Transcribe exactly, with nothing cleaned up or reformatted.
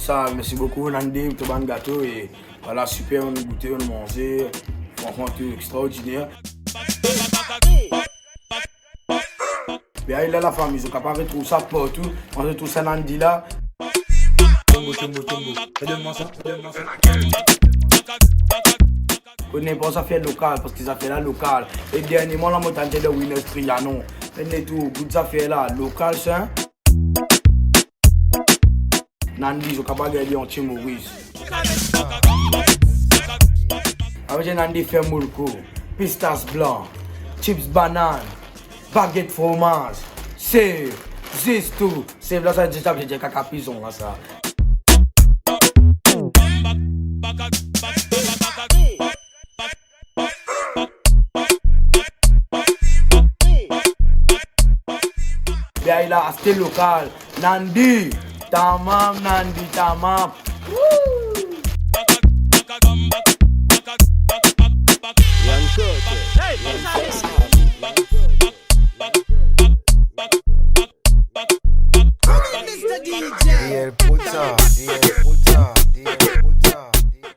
Sa, mersi boukou, Nandi, pou to bann gato, e vwala, siper, nou goute, nou manze, fransman, tou extraordiner. Be la, lafami, zot kapav retrouv sa partou, kan zot trouv sa Nandi la. Tombo, tombo, tombo. Donn mwa sa, donn mwa sa. Kot nenport zafer lokal, paski zafer la lokal. E dernieman, la mo tann ete dan Winners Trianon. Me tou, gout zafer la, lokal, sa. Nandi, zot kapav gagn li antie Moris. Avek Nandi fer molko, pistas blan, chips banann, baget fromaz, sev, zis tou. Sev la, sa, zis sa, zis kaka pizon la, sa. Be la, aste lokal. Nandi, tamam, Nandi, tamam.